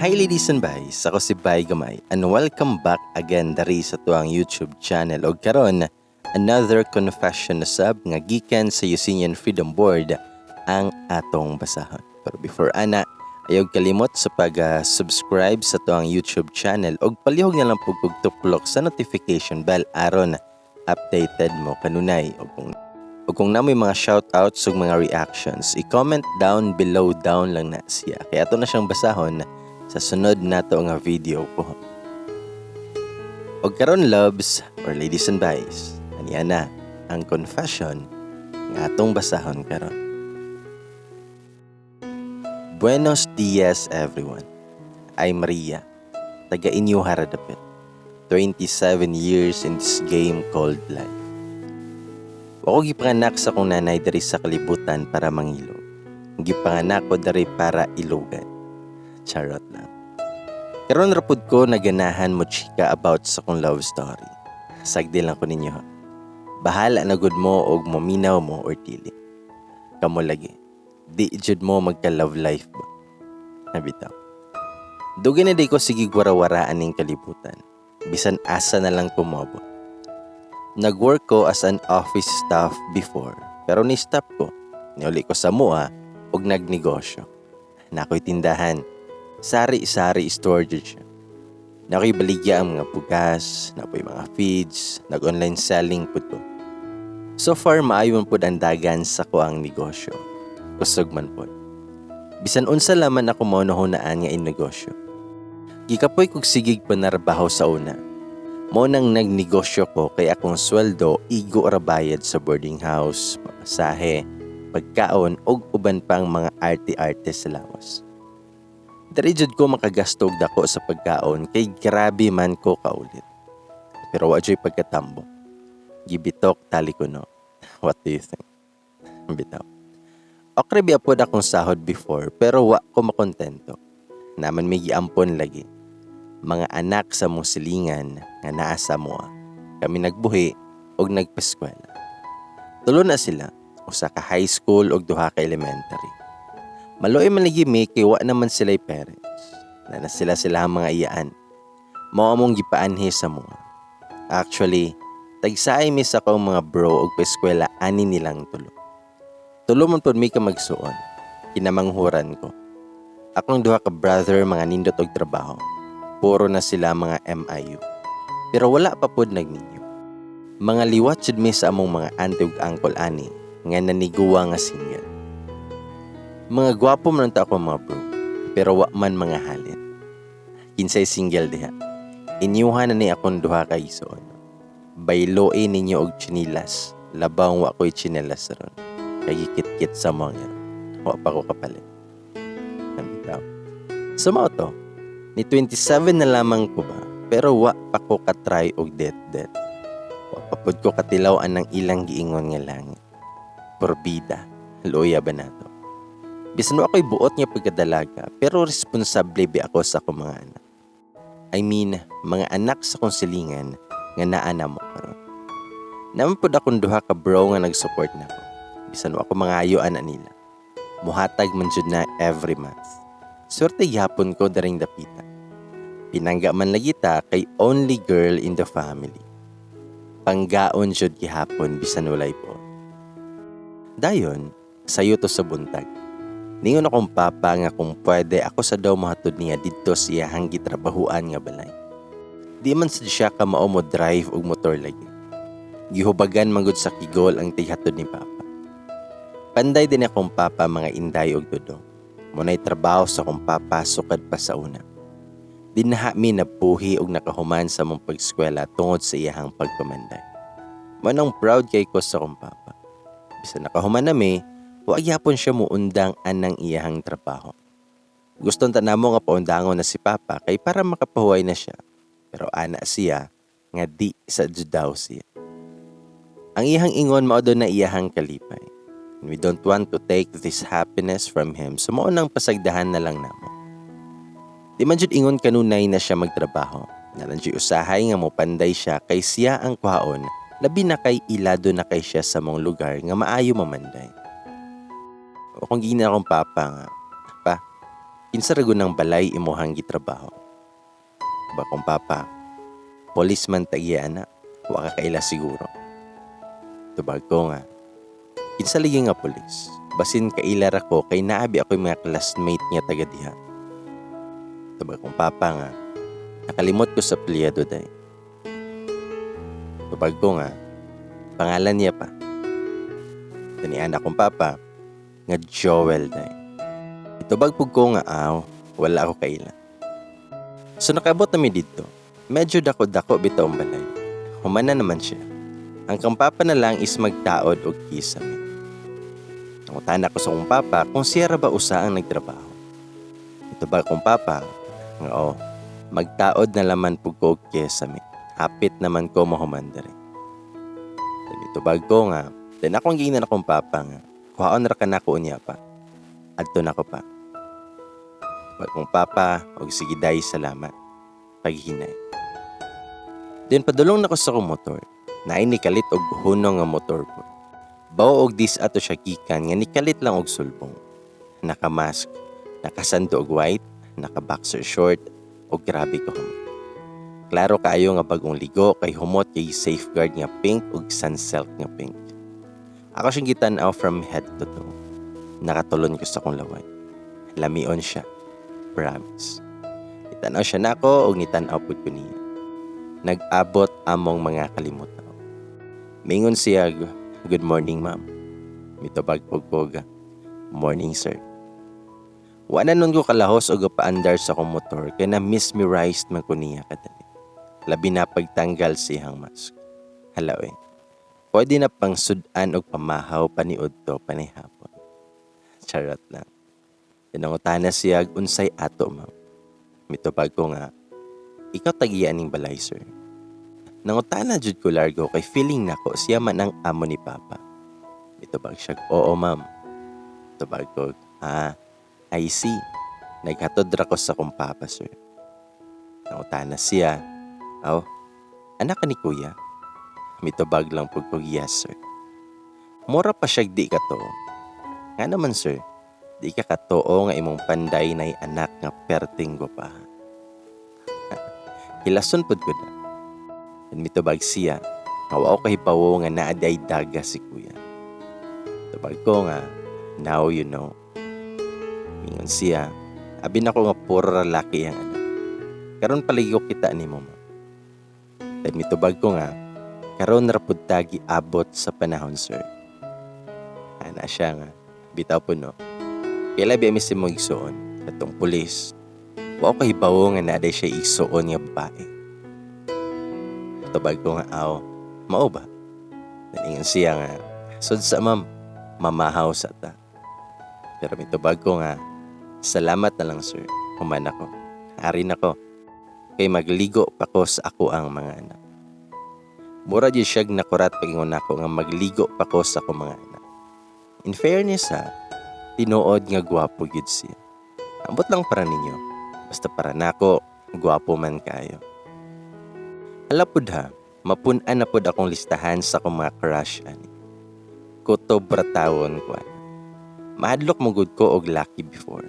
Hi, ladies and guys, ako si Bay Gamay and welcome back again dari sa atuang YouTube channel. Og karon, another confession na sab nga gikan sa Eugenian Freedom Board ang atong basahon. Pero before ana, ayaw kalimot sa pag-subscribe sa atuang YouTube channel og palihog na lang pud kog tuplok sa notification bell aron updated mo kanunay. Og kung naa moy mga shoutouts ug mga reactions, i-comment down below down lang na siya. Kaya ato na siyang basahon sa sunod nato nga video po. Og karon, loves or ladies and guys, aniya na ang confession nga atong basahon karon. Buenos dias, everyone. I'm Maria, taga inyo haradapit. 27 years in this game called life. Wa ko gipanganak sa akong nanay diri sa kalibutan para mangilog. Gipanganak ko diri para ilugan. Charot lang. Karon ra pud ko naganahan mo chika about sa akong love story. Sagdi lang ko ninyo ha. Bahala na gud mo og mominaw mo or dili. Kamo lagi. Di jud mo magka love life ba? Nabitaw. Dugay na di ko sige warawara aning kalibutan. Bisan asa na lang ko moabot. Nag-work ko as an office staff before, pero ni-stop ko. Niuli ko sa mua ug nagnegosyo. Naa ko'y tindahan. Sari-sari store jud siya. Naa ko'y baligya ang mga bugas, naa po'y mga feeds, nag-online selling pud ko. So far, maayo man pud ang dagan sa akoang negosyo. Kusog man pud. Bisan unsa laman ako mo nahunaan nga in negosyo. Gikapoy kog sigig panarbaho sa una. Mao nang nagnegosyo ko kay akong sweldo igo ra bayad sa boarding house, pamasahe, pagkaon ug uban pang mga arte-arte sa lawas. Diri jud ko makagasto og dako sa pagkaon kay grabe man ko kaulit. Pero wa juy pagkatambo. Gibitok tali ko no. What do you think? Bitaw. Okay biya pod akong sahod before pero wa ko makontento. Naa man may giampon lagi. Mga anak sa mong silingan nga naa sa amoa. Kami nagbuhi og nagpeskwela. Tulo na sila, usa ka high school ug duha ka elementary. Maluoy man lagi mi kay wa naman sila'y parents. Naa na sila sila ang mga iyaan. Mao among gipaanhi sa amoa. Actually, tagsaay mi sa akong mga bro og paeskwela ani nilang tulo. Tulo man pod mi ka magsuon. Kinamanghuran ko. Akong duha ka brother mga nindot og trabaho. Puro na sila mga MIU. Pero wala pa pod nagminyo. Mga liwat jud mi sa among mga auntie ug uncle ani nga naniguwa nga single. Mga gwapo man ta ako mga bro, pero wa man mga halin. Kinsay single diha? Inyuha na ni akong duha ka igsoon. Bayloe ninyo og tsinilas, labaw wa ko'y tsinelas ron. Kay gikit-kit sa mga wa pa ko kapalit. Bitaw. So mao to, ni 27 na lamang ko ba, pero wa pa ko katry og det-det. Wa pa pud ko katilaw anang ilang giingon nga langit. Porbida, luya ba nato? Bisan wa ko'y buot nga pagkadalaga, pero responsable bi ako sa akong mga anak. I mean, mga anak sa akong silingan nga naa namo karon. Naa man pud akong duha ka bro nga nag-support nako. Bisan wa ko mangayo ana nila. Muhatag man jud na every month. Swerte gihapon ko daring dapita. Pinangga man lagi ta kay only girl in the family. Panggaon jud gihapon bisan walay po. Dayon, sayo to sa buntag. Ningon akong papa nga kung pwede ako sa daw mahatod niya didto sa iyahang gitrabahuan nga balay. Di man sad siya kamao mo drive og motor lagi. Gihubagan man gud sa kigol ang tighatod ni papa. Panday din akong papa mga inday og dudong. Mao nay trabaho sa akong papa sukad pa sa una. Dinaha mi nabuhi og nakahuman sa among pag-eskwela tungod sa iyahang pagpamanday. Mao nang proud kay ko sa akong papa. Bisan nakahuman nami, wa gyapon siya muundang anang iyahang trabaho. Gusto ta namo nga paundangon na si papa kay para makapahuway na siya. Pero ana siya nga di sa jud daw siya. Ang iyahang ingon mao daw na iyahang kalipay. And we don't want to take this happiness from him, so mao nang pasagdahan na lang namo. Di man jud ingon kanunay na siya magtrabaho. Naa lang jud usahay nga mopanday siya kay siya ang kuhaon, labi na kay ilado na kay siya sa mong lugar nga maayo mamanday. O kung giingnan akong papa nga, "Pa, Kinsa ra ng balay imuhang gitrabaho? Tubag akong papa, policeman ta iya ana, wa ka kaila siguro. Tubag ko nga, kinsa lagi nga pulis? Basin kaila ra ko kay naabi ako'y mga classmate niya taga diha. Tubag akong papa nga, nakalimot ko sa apelyido day. Tubag ko nga, pangalan niya pa. Tanian akong papa, nga Joel day. Itubag pug ko nga aw, wala ako kaila. So nakabot nami dito. Medyo dako-dako bitaw ang balay. Humana naman siya. Ang kang papa na lang is magtaod og kisame. Nangutana ko sa kong papa kung siya ra ba usa ang nagtrabaho. Itubag akong papa nga oh, magtaod na laman pug ko og kisame. Hapit naman ko mahuman diri. Then itubag ko nga, then akong giingnan akong papa nga, kuhaon ra ka nako unya pa. Adto na ko pa. Tubag kong papa, og sige day, salamat. Paghinay. Then padulong na ko sa akong motor. Naay nikalit og hunong nga motor po. Bawo og dis ato siya gikan nga nikalit lang og sulbong. Naka-mask, nakasando og white, naka-boxer short, og grabe ka humot. Klaro kaayo nga bagong ligo kay humot kay safeguard nga pink ug sunsilk nga pink. Ako siyang gitan-aw from head to toe. Nakatulon ko sa akong laway. Lamion siya. Promise. Nitanaw siya nako ug nitan-aw pud ko niya. Nag-abot among mga kalimutan. Mingon siya, "Good morning, ma'am." Mitubag pug ko, "Morning, sir." Wa na nun ko kalahos og paandar sa akong motor kay na mesmerized man ko niya kadali. Labi na pagtanggal sa iyang mask. Hala eh. Pwede na pang sudan og pamahaw paniud to panihapon. Charot lang. Tinangutana siya unsay ato, ma'am. Mitubag ko nga, ikaw tagiya ning balay, sir. Nangutana jud ko largo kay feeling nako siya man ang amo ni papa. Mitubag siya, oo ma'am. Tubag ko, ah, I see. Naghatod ra ko sa kong papa, sir. Nangutana siya, aw, anak ka ni kuya? Mitubag lang pug ko, yes, sir. Mura pa siya di ka to. Nga naman, sir, di ka katuo nga imong panday na anak nga perting pa. Hilason pud ko na. And mitubag siya, nga wa ko kahibawo nga naa diay daga si kuya. Tubag ko nga, now you know. Mingon siya, abi nako nga puro lalaki ang anak. Karon palagi ko kita nimo, ma'am. Then mitubag ko nga, karon ra pud ta giabot sa panahon, sir. Ana siya nga, bitaw po no. Kaya labi mi si mo igsuon, katong pulis. Wa ko kahibawo nga naa diay siya igsuon nga babae. Tubag ko nga, aw, mao ba? Nalingon siya nga, sud sa ma'am, mamahaw sa ta. Pero mitubag ko nga, salamat na lang sir, human ako. Ari na ko, kay magligo pa ko sa ako ang mga anak. Mura di siya nakurat pagingon nako nga magligo pa ko sa akong mga anak. In fairness ha, tinuod nga gwapo gyud siya. Ambot lang para ninyo. Basta para nako, gwapo man kayo. Hala pud ha, mapun-an na pud akong listahan sa akong mga crush ani. Kutob ra tawon ko ana. Mahadlok mo gud ko og laki before.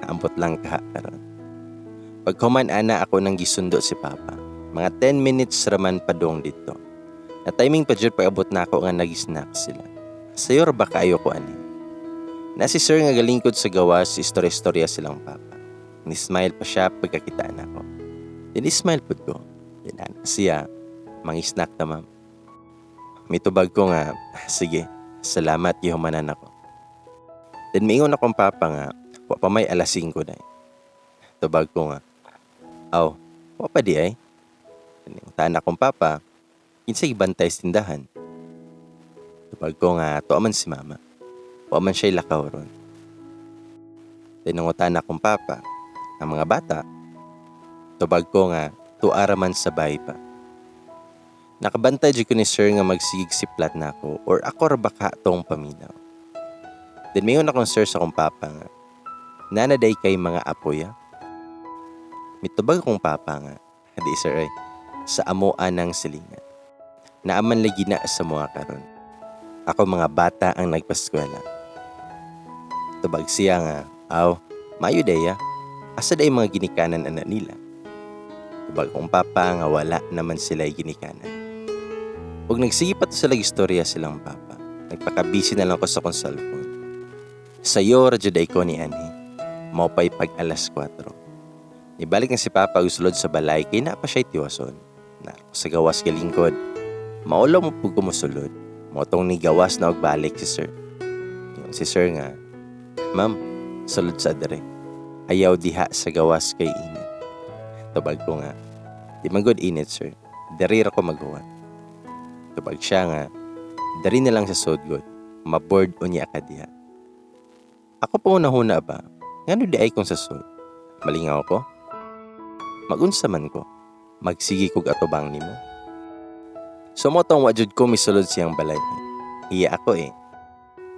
Ambot lang ka karon. Paghuman ana ako nang gisundo si Papa. Mga 10 minutes raman padong dito. Na timing pa jud pag-abot na ako nga nag-snack sila. Sayor ba kaayo ko ani? Na si sir nga galingkod sa gawas, istorya-istorya silang papa. Ni-smile pa siya pagkakita na ako. Then smile pud ko. Then ana siya, mangi-snack ta ma'am. Mitubag ko nga, sige, salamat gihumanan ako. Then miingon akong papa nga, wa pa may alas 5 na. Tubag ko nga, aw, wa pa di ay. Tan akong papa, kinsay bantay sa tindahan. Tubag ko nga, tuwa man si mama. Wa man siya'y lakaw ron. Then nangutan akong papa, ang mga bata. Tubag ko nga, tuara man sa bahay pa. Nakabantay jud ko ni sir nga magsigig siplat na ako or ako ra baka tong paminaw. Then mayon akong sir sa akong papa nga, nanaday kay mga apoya. Mitubag akong papa nga, di sir ay, sa amoan ng silingan. Naaman lagi na sa mga karon. Ako mga bata ang nagpaskwela. Tubag siya nga, aw, mayo daya. Asa day mga ginikanan ana nila? Tubag akong papa nga wala naman sila ginikanan. Ug nagsige pa to sila istorya silang papa. Nagpaka-busy na lang ko sa akong cellphone. Sayo ra jud ay ko ni anhi. Mao pa'y pag alas 4. Nibalik na si Papa og sulod sa balay kay naa pa siya tiwason. Na sa gawas galingkod. Maulaw mo pug ko mosulod. Mao tong nigawas na og balik si sir. Ingon si sir nga, "Ma'am, sulod sa dere. Ayaw diha sa gawas kay init." Tubag ko nga, "Di man gud init, sir. Diri ra ko maghuwat." Tubag siya nga, "Diri na lang sa sudgod. Maboard unya ka diha." Ako pa una-huna ba, ngano di ay kong sa sud? Malingaw ko? Magunsa man ko? Magsige kog atubang nimo? So mao tong wa jud ko misulod siyang balay. Hiya ako eh.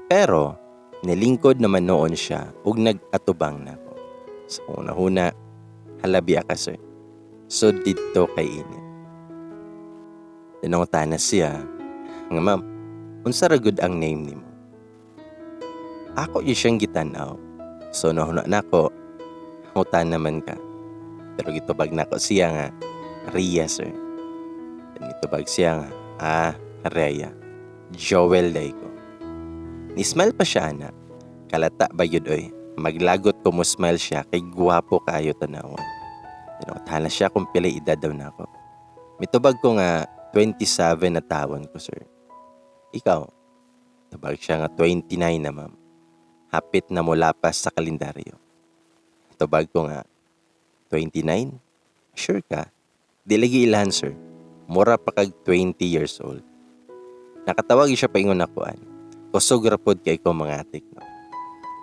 Pero, nilingkod naman noon siya ug nag-atubang na ako. Sa una-huna, "Halabi ka, sir. Sud didto kay init." Tinungtana siya nga, "Ma'am, unsa ra gud ang name nimo?" Ako yun siyang gitanaw. So nahuna nako, hutan naman ka. Pero gitubag nako siya nga, "Ria, sir." Then gitubag siya nga, "Ah, Rhea. Joel day ko." Ni-smile pa siya ana. Kalata ba yun oy? Maglagot ko mo smile siya kay gwapo kaayo tanawan. Tinungtana siya kung pilay edad daw nako. Mitubag ko nga 27 na tawon ko, sir. "Ikaw?" Tubag siya nga, "29 na, ma'am. Hapit na molapas sa kalendaryo." Tubag ko nga, "29? Sure ka? Di lagi ilahan, sir. Mura pa kag 20 years old." Nakatawag siya paingon ako an. "Kusog ra pod kay ko mga atik, no?"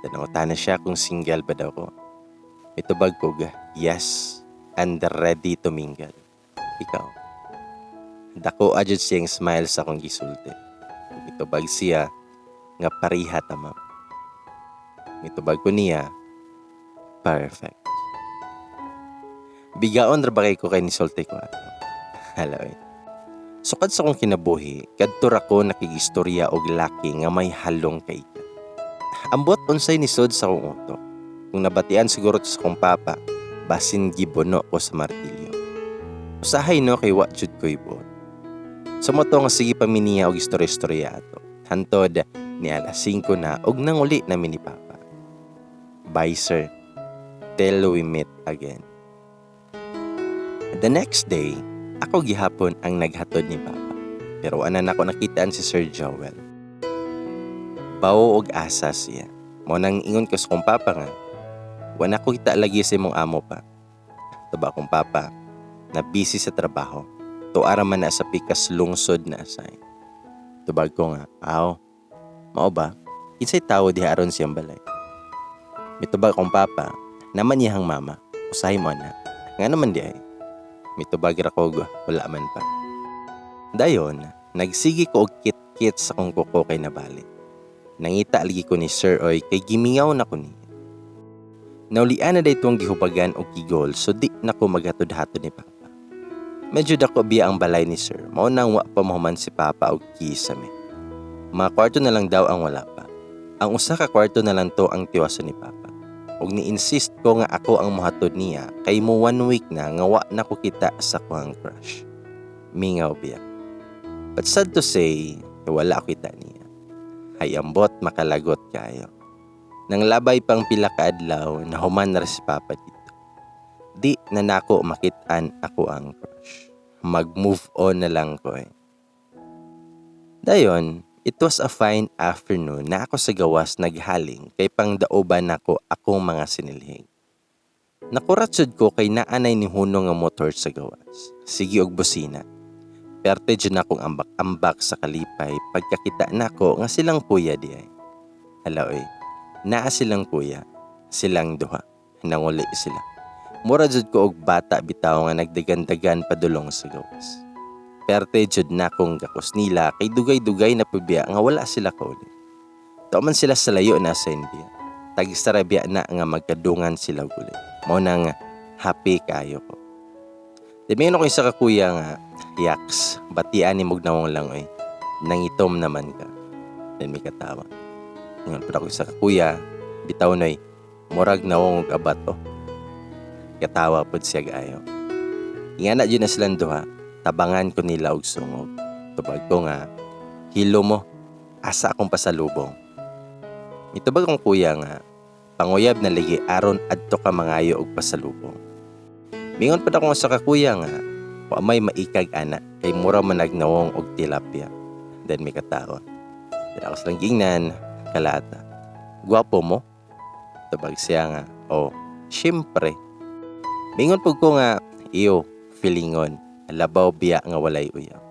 Tinungtana siya kung single ba daw ko. Mitubag ko ga, "Yes, and ready to mingle. Ikaw?" Dako adjud siyang smile sa akong gisulti. Mitubag siya nga, "Pariha ta, ma'am." Mitubag ko niya, "Perfect." Bigaon ra ba kay ko kay nisulti ko ato? Hala oy. Sukad sa akong kinabuhi, kadto ra ko nakigistorya og laki nga may halong kaikan. Ambot unsay nisod sa akong utok. Kung nabatian siguro sa akong papa, basin gibuno ko sa martilyo. Usahay no kay wa jud ko'y buot. Sa mo to nga sige pa mi niya og istorya-istorya ato. Hantod ni alas 5 na og nanguli na mi ni Papa. Bye, sir. Till we meet again. The next day, ako gihapon ang naghatod ni Papa. Pero ana nako nakitaan si Sir Joel. Bawo og asa siya. Mao nang ingon ko sa kong papa nga, "Wala ko kita lagi sa imong amo pa." Tubag akong papa, na busy sa trabaho. Tuara man na sa pikas lungsod na asay. Tubag ko nga, "Aw, mao ba? Kinsay tawo diha aron siyang balay?" Mitubag akong papa, naman niyang mama. Usahay mo na. Nga naman di ay. Mitubag ra ko, "Wala man pa." Dayon, nagsige ko og kit-kit sa kong kuko kay nabali. Nangita lagi ko ni sir oy kay gimingaw na ko niya. Naulian na dayto ang gihubagan og gigol so di na ko maghatod-hatod ni Papa. Medyo dako biya ang balay ni sir, mao nang wa pa mahuman si Papa og kisame. Mga kwarto na lang daw ang wala pa. Ang usa ka kwarto na lang to ang tiwason ni Papa. Og ni-insist ko nga ako ang mohatod niya kay mo one week na nga wa na ko kita sa kuhang crush. Mingaw biya. But sad to say, wala ko kita niya. Hay ambot makalagot kayo. Nang labay pang pila ka adlaw na human na si Papa dito. Di na nako makit-an ako ang crush. Mag-move on na lang ko eh. Dayon, it was a fine afternoon na ako sa gawas naghaling kay pangdaoban nako akong mga sinilhig. Nakurat sud ko kay naanay ni hunong nga motor sa gawas. Sige og busina. Perte jud akong ambak-ambak sa kalipay pagkakita nako nga silang kuya di ay. Hala oy, naa silang kuya, silang duha, nanguli sila. Mura jud ko og bata bitaw nga nagdagan-dagan padulong sa gawas. Perte jud na kong gakos nila kay dugay-dugay na pud biya nga wala sila kauli. Tuo man sila sa layo na sa India. Tag-isara biya na nga magkadungan sila guli. Mao nang happy kaayo ko. Di ko isa ka kuya nga, "Yaks, batian ni mog nawong lang oy. Nangitom naman ka." Then may katawa. Ingon pa ako isa ka kuya, "Bitaw noy, murag nawong og abat oh." Katawa pod siya ayo. Ingana jud na silang duha, tabangan ko nila og sungog. Tubag ko nga, "Hilo mo, asa akong pasalubong?" Mitubag akong kuya nga, "Panguyab na lagi aron adto ka mangayo og pasalubong." Mingon pud ako sa kakuya nga, "Wa may maikag ana kay mura man nagnawong og tilapia." Then may katawa. Then ako silang giingnan, "Kalata. Gwapo mo?" Tubag siya nga, "Oh, syempre." Mingon pud ko nga, "Iyo, feelingon, labaw biya nga walay uyab."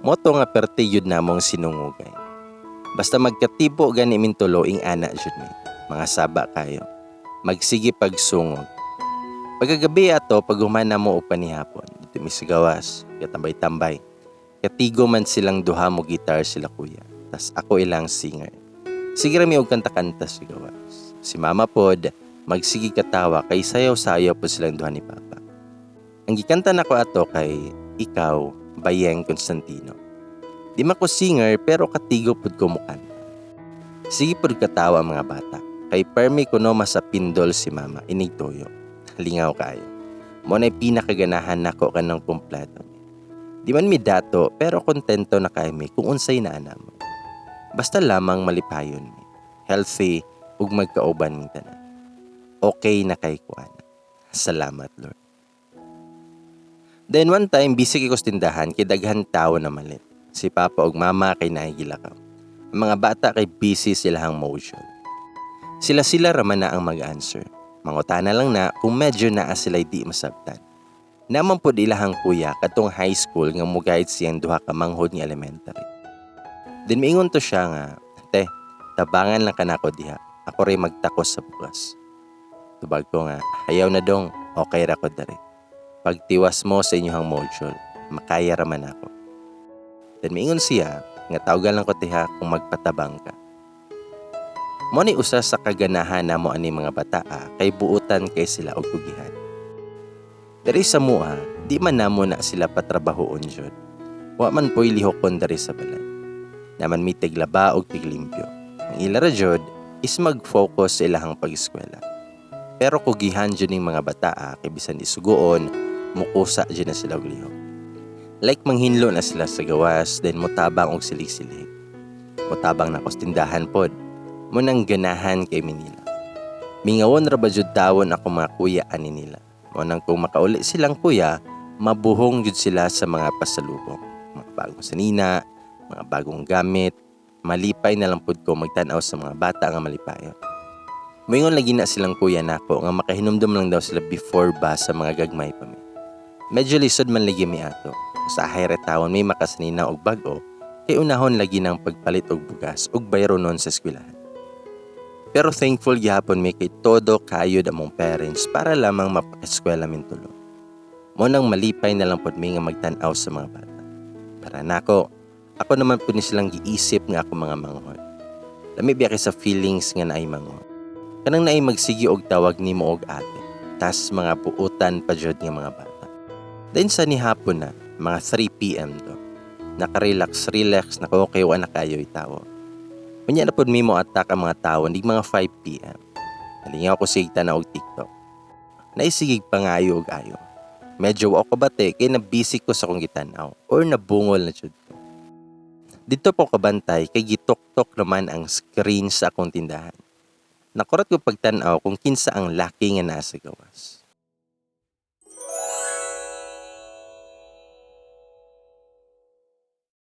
Mao to nga perti yun namong sinungugay. Basta magkatibo gani mintulo ing ana jud mi. Mga saba kayo. Magsige pagsungog. Pagkagabi ato, pag human na mo o panihapon, dito mi sa gawas, katambay-tambay. Katigo man silang duha mo gitar sila kuya. Tas ako ilang singer. Sige ra mi og kanta-kanta sa gawas. Si mama pod, magsige katawa kay sayaw-sayaw pod silang duha ni papa. Ang gikanta nako ato kay Ikaw, Bayeng Constantino. Di man ko singer pero katigo pud ko mukanta. Sige pud katawa ang mga bata. Kay permi kuno masapindol si mama inigtuyo. Lingaw kaayo. Mo na'y pinakaganahan nako kanang kumpleto. Di man mi dato pero kontento na kay mi kung unsay naa namo. Basta lamang malipayon mi. Healthy ug magkauban ming tanan. Okay na kay kuan. Salamat, Lord. Then one time busy kay ko sa tindahan kay daghan tawo na malit. Si papa ug mama kay nahigilakaw. Ang mga bata kay busy silahang motion. Sila-sila raman na ang mag-answer. Mangutana lang na kung medyo naa sila'y di masabtan. Naman pod ilahang kuya katong high school nga mo-guide siyang duha ka manghod nga elementary. Then miingon to siya nga, "Te, tabangan lang kanako diha. Ako ray magtakos sa bukas." Tubag ko nga, "Ayaw na dong, okay ra ko dere. Pagtiwas mo sa inyong module, makaya raman ako." Then miingon siya nga tawagan lang ko tiha kung magpatabang ka. Mo ni usa sa kaganahan namo ani mga bataa kay buutan kay sila og kugihan. Diri sa mua, di man namo na sila patrabahoon jud. Wa man po'y lihokon diri sa balay. Naman mi tiglaba og tiglimpyo. Ang ila ra jud is mag-focus sa ilahang pag-eskwela. Pero kugihan jud ning mga bataa kay bisan isugoon, mukusa jud na sila og lihok. Like manghinlo na sila sa gawas, then motabang og silig-silig. Motabang na ko sa tindahan pod. Mo nang ganahan kay Manila. Mingawon ra ba jud tawon ako mga kuya ani nila. Mo nang kung makauli silang kuya, mabuhong jud sila sa mga pasalubong. Mga bagong sanina, mga bagong gamit, malipay na lang pud ko magtan-aw sa mga bata nga malipayon. Moingon lagi na silang kuya nako nga makahinumdum lang daw sila before ba sa mga gagmay pa mi. Medyo lisod man lagi mi ato. Usahay ra tawon may makasanina og bag-o kay unahon lagi nang pagpalit og bugas ug bayronon sa eskwelahan. Pero thankful gihapon mi kay todo kayod among parents para lamang mapakeskwela min tulo. Mo nang malipay na lang pod mi nga magtan-aw sa mga bata. Para nako, ako naman pud ni silang giisip nga ako mga manghod. Lami biya kay sa feelings nga naay manghod. Kanang naay magsigi og tawag nimo og ate, tas mga buutan pa jud nga mga bata. Then sa nihapon na, mga 3 p.m. to. Nakarelax relax na ko kay wa na kayo'y tawo. Unya na pod mi mo attack ang mga tawo nig mga 5 p.m. Nalingaw ko sig tan-aw og TikTok. Naisigig pangayo og ayo. Medyo wa ko bate kay na-busy ko sa akong gitan-aw or nabungol na jud ko. Dito po kabantay kay gituktok naman ang screen sa akong tindahan. Nakurat ko pagtan-aw kung kinsa ang laki nga naa sa gawas.